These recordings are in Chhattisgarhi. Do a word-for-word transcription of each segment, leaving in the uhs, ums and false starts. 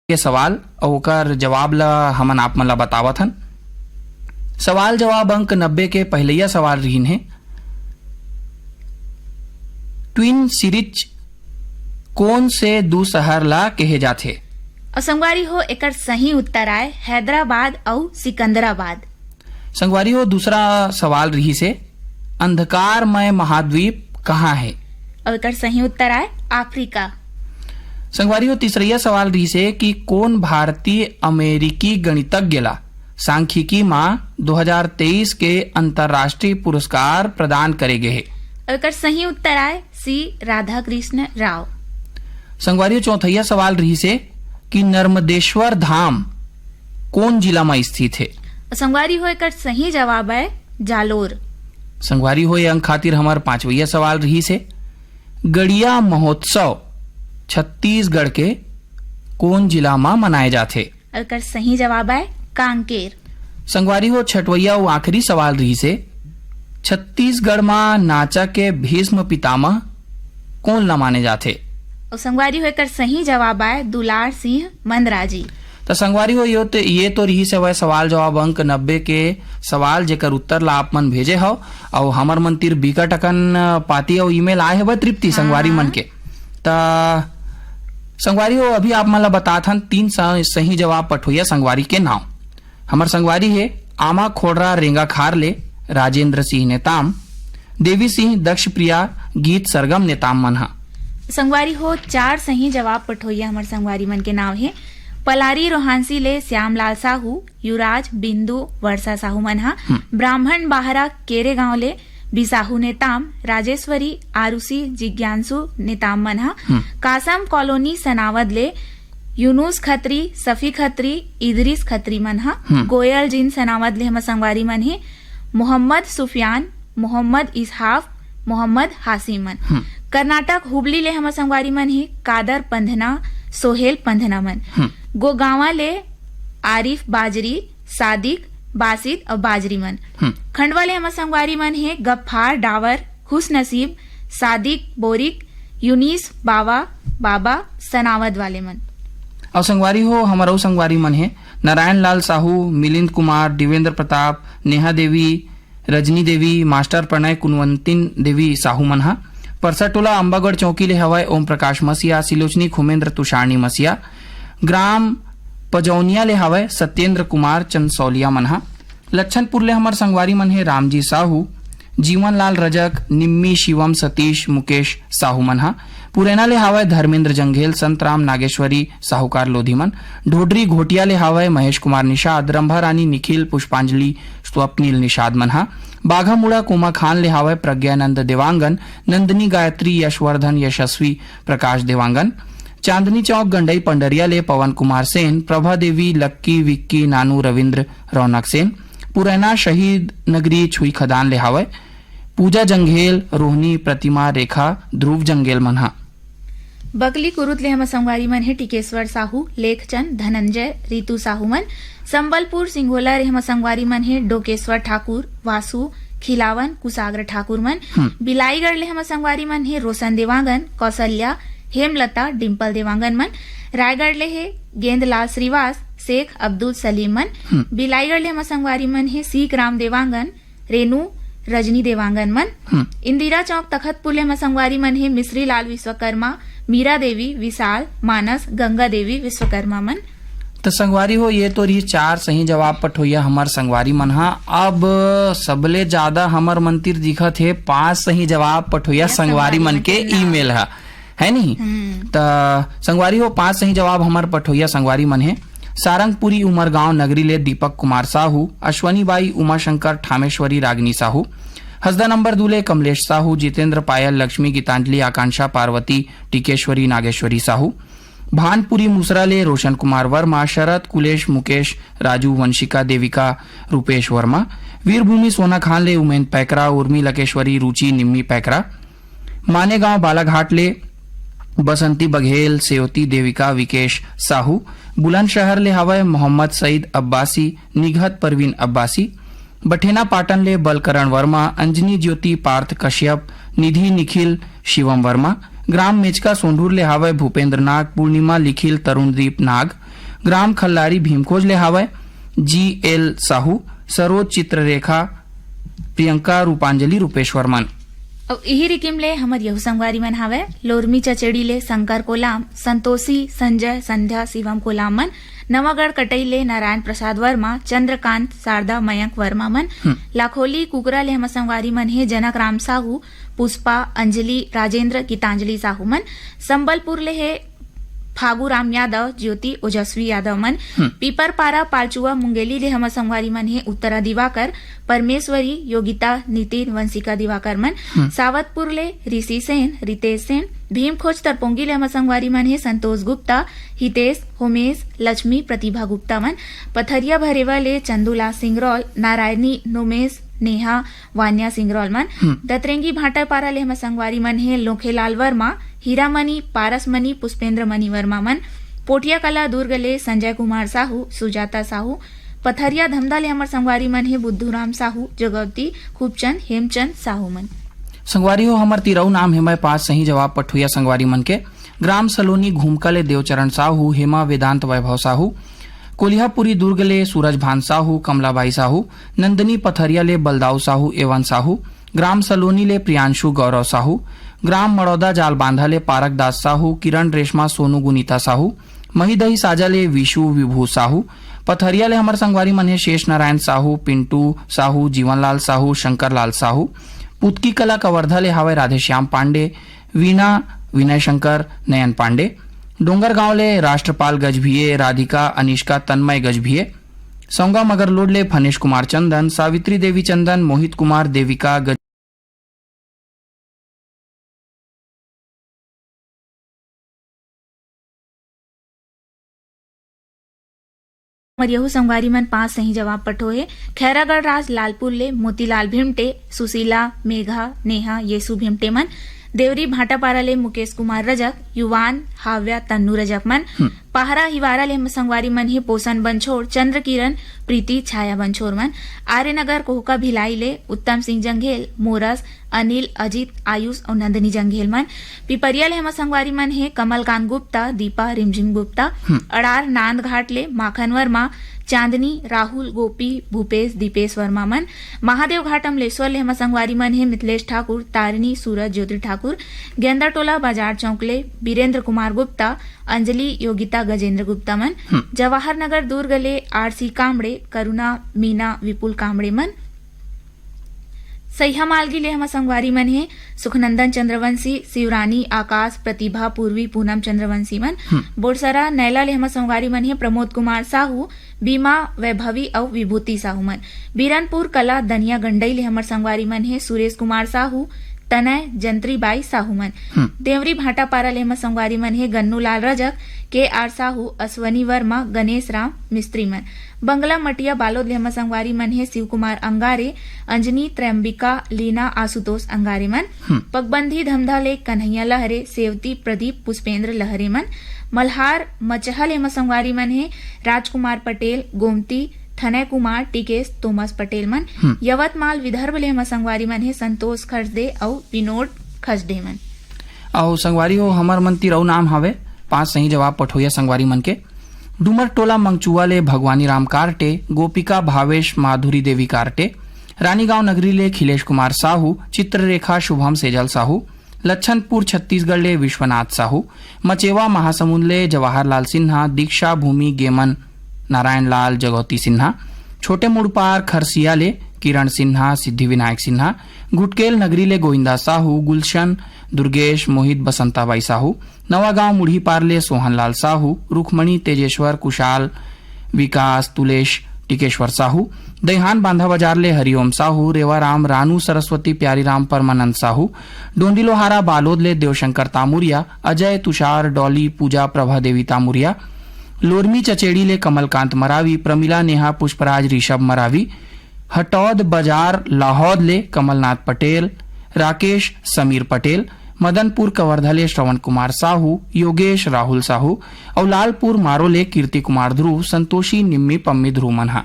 के सवाल अउ ओकर जवाब ला हमन आप मन ला बतावत हन। सवाल जवाब अंक नब्बे के पहिलइया सवाल रिहिन हे, ट्विन सिरिज कोन से दू शहर ला कहे जाथे? अउ संगवारी हो, एकर सही उत्तर आय हैदराबाद अउ सिकंदराबाद। संगवारी हो, दूसरा सवाल रिहिस हे, अंधकारमय महाद्वीप कहाँ हे? अउ एकर सही उत्तर आय अफ्रीका। संगवारी हो, तीसरइया सवाल रिहिस हे कि कोन भारतीय अमेरिकी गणितज्ञ ला सांख्यिकी मा दो हज़ार तेईस के अंतर्राष्ट्रीय पुरस्कार प्रदान करे गे हे? अउ एकर सही उत्तर आय सी राधाकृष्ण राव। संगवारी हो, चौथइया सवाल रिहिस हे कि नर्मदेश्वर धाम कोन जिला मा स्थित हे? संगवारी हो, एकर सही जवाब आय जालोर। संगवारी हो, ये अंक खातिर हमर पांचवइया सवाल रिहिस हे, गड़िया महोत्सव छत्तीसगढ़ के कोन जिला मा मनाए जाथे? एकर सही जवाब आय कांकेर। संगवारी हो, छठवइया अउ आखिरी सवाल रिहिस हे, छत्तीसगढ़ मा नाचा के भीष्म पितामह कोन ला माने जाथे? अउ संगवारी हो, एकर सही जवाब आय दुलार सिंह मंदराजी। त संगवारी हो, यो ते, ये तो रिहिस हवय सवाल जवाब अंक नब्बे के सवाल, जेकर उत्तर ला आप मन भेजे हव, अउ हमर मन तिर बिकट अकन पाती अउ ईमेल आए हवय तृप्ति संगवारी मन के। त संगवारी हो, अभी आप मन ला बतात हन तीन स-, सही जवाब पठोइया संगवारी के नाव। हमर संगवारी हे आमा खोड़रा रेंगा खार ले राजेंद्र सिंह नेताम, देवी सिंह दक्ष प्रिया गीत सरगम नेताम मन हा। संगवारी हो, चार सही जवाब पठोइया हमर संगवारी मन के नाव हे पलारी रोहांसी ले श्यामलाल साहू, युवराज, बिंदु, वर्षा साहू मन हा। हम्म। ब्राह्मण बाहरा केरे गांव ले बिसाहू नेताम, राजेश्वरी, आरुषि, जिज्ञांसु नेताम मन हा। हम्म। कासम कॉलोनी सनावद ले यूनुस खत्री, सफी खत्री, इदरिस खत्री मन हा। हम्म। गोयल जिन सनावद ले हमर संगवारी मन हे मोहम्मद सुफियान, मोहम्मद इसहाफ, मोहम्मद हासिम मन। हम्म। कर्नाटक हुबली ले हमर संगवारी मन हे कादर पंधना, सोहेल पंधना मन। हम्म। गोगांवा ले आरिफ बाजरी, सादिक, बासित अउ बाजरी मन। हम्म। खंडवा ले हमर संगवारी मन हे गफ्फार डावर, खुशनसीब, सादिक बोरिक, यूनिस बावा, बाबा, सनावद वाले मन। अउ संगवारी हो, हमर अउ संगवारी मन हे नारायण लाल साहू, मिलिंद कुमार, दिवेंद्र प्रताप, नेहा देवी, रजनी देवी, मास्टर प्रणय, कुनवंतिन देवी साहू मन हा। परसटोला अम्बागढ़ चौकी ले हवय ओम प्रकाश मसिया, सिलोचनी खुमेंद्र तुषारनी मसिया, ग्राम पजौनिया ले हवय सत्येंद्र कुमार चंदसौलिया मन हा। लच्छनपुर ले हमर संगवारी मन हे रामजी साहू, जीवनलाल रजक, निम्मी, शिवम, सतीश, मुकेश साहू मन हा। पुरैना ले हवय धर्मेंद्र जंघेल, संतराम, नागेश्वरी, साहूकार लोधी मन। ढोडरी घोटिया ले हवय महेश कुमार निषाद, रंभा रानी निखिल, पुष्पांजलि, स्वप्निल निषाद मन हा। बाघामुड़ा कोमाखान ले हवय प्रज्ञानंद देवांगन, नंदिनी गायत्री, यशवर्धन, यशस्वी, प्रकाश देवांगन। चांदनी चौक गंडई पंडरिया ले पवन कुमार सेन, प्रभा देवी, लक्की, विक्की, नानू, रविंद्र, रौनक सेन। पुरैना शहीद नगरी छुई खदान ले हवय पूजा जंघेल, रोहनी, प्रतिमा, रेखा, ध्रुव जंघेल मन हा। बकली कुरुत ले हमर संगवारी मन हे टिकेश्वर साहू, लेखचंद, धनंजय, रितु साहू मन। संबलपुर सिंगोला ले हमर संगवारी मन हे डोकेश्वर ठाकुर, वासु, खिलावन, कुशाग्र ठाकुर मन। हम्म। बिलाईगढ़ ले हमर संगवारी मन हे रोशन देवांगन, कौशल्या, हेमलता, डिंपल देवांगन मन। रायगढ़ ले हे गेंदलाल श्रीवास, शेख अब्दुल सलीम मन। हम्म। बिलाईगढ़ ले हमर संगवारी मन हे सीख राम देवांगन, रेनू, रजनी देवांगन मन। हम्म। इंदिरा चौक तखतपुर ले हमर संगवारी मन हे मिश्री लाल विश्वकर्मा, मीरा देवी, विशाल, मानस, गंगा देवी विश्वकर्मा मन। त संगवारी हो, ये तो रही चार सही जवाब पठोइया हमर संगवारी मन हा। अब सबले ज्यादा हमर मन तिर दिखत हे पांच सही जवाब पठोइया या संगवारी संगवारी मन मन के के नाम। ईमेल हा, है नहीं? हम्म। त संगवारी हो, पांच सही जवाब हमर पठोइया संगवारी मन हे सारंगपुरी उमरगांव नगरी ले दीपक कुमार साहू, अश्वनी बाई, उमाशंकर, ठामेश्वरी, रागिनी साहू। हसदा नंबर दू ले कमलेश साहू, जितेंद्र, पायल, लक्ष्मी, गीतांजलि, आकांक्षा, पार्वती, टिकेश्वरी, नागेश्वरी साहू। भानपुरी मुसरा ले रोशन कुमार वर्मा, शरद, कुलेश, मुकेश, राजू, वंशिका, देविका, रूपेश वर्मा। वीरभूमि सोनाखान ले उमेन पैकरा, उर्मी, लकेश्वरी, रुचि, निम्मी पैकरा। मानेगांव बालाघाट ले बसंती बघेल, सेवती, देविका, विकेश साहू। बुलंदशहर ले हवय मोहम्मद सईद अब्बासी, निघत परवीन अब्बासी। बठेना पाटन ले बलकरण वर्मा, अंजनी ज्योति, पार्थ कश्यप, निधि निखिल, शिवम वर्मा। ग्राम मेचका सोंढूर ले हावय भूपेंद्र नाग, पूर्णिमा लिखिल तरुणदीप नाग, ग्राम खल्लारी भीमखोज ले हावय जी एल साहू, सरोज चित्ररेखा, प्रियंका रूपांजलि रूपेश्वर मन। अउ इही रिकिम ले हमर यहू संगवारी मन हावय, लोरमी चचेड़ी ले शंकर कोलाम, संतोषी, संजय, संध्या, शिवम कोलाम मन, नवागढ़ कटई ले नारायण प्रसाद वर्मा, चंद्रकांत, शारदा, मयंक वर्मा मन, हम्म। लाखोली कुकरा ले हमर संगवारी मन हे जनक राम साहू, पुष्पा, अंजलि, राजेंद्र, गीतांजलि साहू मन, संबलपुर ले हे फागू राम यादव, ज्योति, ओजस्वी यादव मन, हम्म। पीपरपारा, पालचुआ, मुंगेली ले हमर संगवारी मन हे उत्तरा दिवाकर, परमेश्वरी, योगिता, नितिन, वंशिका दिवाकर मन, हम्म। सावतपुर ले ऋषि सेन, रितेश सेन, भीमखोज तरपोंगी ले हमर संगवारी मन हे संतोष गुप्ता, हितेश, होमेश, लक्ष्मी, प्रतिभा गुप्ता मन, पथरिया भरेवा ले चंदूलाल सिंगरौल, नारायणी, नोमेश, नेहा, वान्या सिंगरौल मन, हम्म। दतरेंगी भाटापारा ले हमर संगवारी मन हे लोखेलाल वर्मा, हीरामणि, पारसमणि, पुष्पेंद्र मणि वर्मा मन, पोटिया कला दुर्ग ले संजय कुमार साहू, सुजाता साहू, पथरिया धमधा ले हमर संगवारी मन हे बुद्धूराम साहू, जगौती, खूबचंद, हेमचंद साहू मन। संगवारी हो, हमर तीर अउ नाम हेवय पांच सही जवाब पठुइया संगवारी मन के। ग्राम सलोनी घूमका ले देवचरण साहू, हेमा वेदांत वैभव साहू, कोलिहापुरी दुर्ग ले सूरज भान साहू, कमलाबाई साहू, नंदनी पथरिया ले बलदाऊ साहू, एवन साहू, ग्राम सलोनी ले प्रियांशु गौरव साहू, ग्राम मड़ौदा जालबांधा ले पारक दास साहू, किरण रेशमा सोनू गुनीता साहू, महीदही साजा ले विशु विभू साहू, पथरिया ले हमर संगवारी मन हे शेष नारायण साहू, पिंटू साहू, जीवनलाल साहू, शंकर लाल साहू, पुतकी कला कवर्धा ले हावय राधेश्याम पांडे, वीणा, विनय शंकर, नयन पांडे, डोंगरगांव ले राष्ट्रपाल गजभिये, राधिका, अनिष्का, तन्मय गजभिये, सौंगा मगरलोड ले फनेश कुमार चंदन, सावित्री देवी चंदन, मोहित कुमार, देविका गज-, हमर यहू संगवारी मन पांच सही जवाब पठो हे। खैरागढ़ राज लालपुर ले मोतीलाल भिमटे, सुशीला, मेघा, नेहा, येसु भिमटे मन, देवरी भाटापारा ले मुकेश कुमार रजक, युवान, हाव्या, तन्नू रजक मन, हम्म। पाहरा हिवारा ले हमर संगवारी मन हे पोषण बनछोड़, चंद्र किरण, प्रीति, छाया बनछोड़ मन, आर्यनगर कोहका भिलाई ले उत्तम सिंह जंघेल, मोरस, अनिल, अजीत, आयुष अउ नंदिनी जंघेल मन। पिपरिया ले हमर संगवारी मन हे कमलकांत गुप्ता, दीपा, रिमझिम गुप्ता। हम्म। अड़ार नांदघाट ले माखन वर्मा, चांदनी, राहुल, गोपी, भूपेश, दीपेश वर्मा मन। महादेव घाट अमलेश्वर ले हमर संगवारी मन हे मिथिलेश ठाकुर, तारिणी, सूरज, ज्योति ठाकुर। गेंदाटोला बाजार चौक ले बीरेंद्र कुमार गुप्ता, अंजलि, योगिता, गजेंद्र गुप्ता मन। हम्म। जवाहर नगर दुर्ग ले आरसी कामड़े, करुणा, मीना, विपुल कामड़े मन। सैहा मालगी ले हमर संगवारी मन हे सुखनंदन चंद्रवंशी, शिवरानी, आकाश, प्रतिभा, पूर्वी, पूनम चंद्रवंशी मन। हम्म। बोरसरा नैला ले हमर संगवारी मन हे प्रमोद कुमार साहू, बीमा, वैभवी अउ विभूति साहू मन। बीरनपुर कला दनिया गंडई ले हमर संगवारी मन हे सुरेश कुमार साहू, तनय, जंत्रीबाई साहू मन। हम्म। देवरी भाटापारा ले हमर संगवारी मन हे गन्नू लाल रजक, के आर साहू, अश्वनी वर्मा, गणेश राम मिस्त्री मन। बंगला मटिया बालोद ले हमर संगवारी मन हे शिव कुमार अंगारे, अंजनी, त्रैम्बिका, लीना, आशुतोष अंगारे मन। हम्म। पगबंधी धमधा ले कन्हैया लहरे, सेवती, प्रदीप, पुष्पेंद्र लहरे मन। मल्हार मचहा ले हमर संगवारी मन हे राजकुमार पटेल, गोमती, थनय कुमार, टिकेश, तोमस पटेल मन। हम्म। यवतमाल विदर्भ ले हमर संगवारी मन हे संतोष खजदे अउ विनोद खजदे मन। अउ संगवारी हो, हमर मन तीर अउ नाम हावे पांच सही जवाब पठोइया संगवारी मन के। डूमर टोला मंगचुआ ले भगवानी राम कारटे, गोपिका, भावेश, माधुरी देवी कारटे, रानीगांव नगरी ले खिलेश कुमार साहू, चित्ररेखा, शुभम, सेजल साहू, लच्छनपुर छत्तीसगढ़ ले विश्वनाथ साहू, मचेवा महासमुंद ले जवाहर लाल सिन्हा, दीक्षा, भूमि, गेमन, नारायण लाल, जगौती सिन्हा, छोटे मुड़पार खरसिया ले किरण सिन्हा, सिद्धि विनायक सिन्हा, घुटकेल नगरी ले गोविंदा साहू, गुलशन, दुर्गेश, मोहित, बसंताबाई साहू, नवागांव मुढ़ीपार ले सोहनलाल साहू, रुखमणी, तेजेश्वर, कुशाल, विकास, तुलेश, टिकेश्वर साहू, दैहान बांधा बाजार ले हरिओम साहू, रेवाराम, रानू, सरस्वती, प्यारीराम, परमानंद साहू, डोंडी लोहारा बालोद ले देवशंकर तामुरिया, अजय, तुषार, डॉली, पूजा, प्रभा देवी तामुरिया, लोरमी चचेड़ी ले कमलकांत मरावी, प्रमिला, नेहा, पुष्पराज, ऋषभ मरावी, हटौद बाजार लाहौद ले कमलनाथ पटेल, राकेश, समीर पटेल, मदनपुर कवर्धा ले श्रवण कुमार साहू, योगेश, राहुल साहू अउ लालपुर मारो ले कीर्ति कुमार ध्रुव, संतोषी, निम्मी, पम्मी ध्रुव मन हा।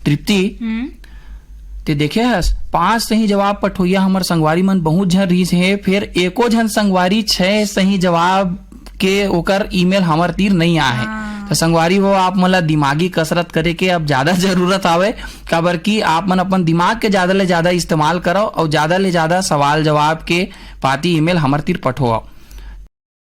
तृप्ति, हम्म। ते देखे हस, पांच सही जवाब पठोइया हमर संगवारी मन बहुत झन रहिस हे, फेर एको झन संगवारी छह सही जवाब के ओकर ईमेल हमर तीर नहीं आए हे। हाँ। तो संगवारी हो, आप मन ला दिमागी कसरत करे के अब ज्यादा जरूरत आवे, काबर कि आप मन अपन दिमाग के ज्यादा ले ज्यादा इस्तेमाल करो और ज्यादा ले ज्यादा सवाल जवाब के पाती ईमेल हमर तीर पठोओ।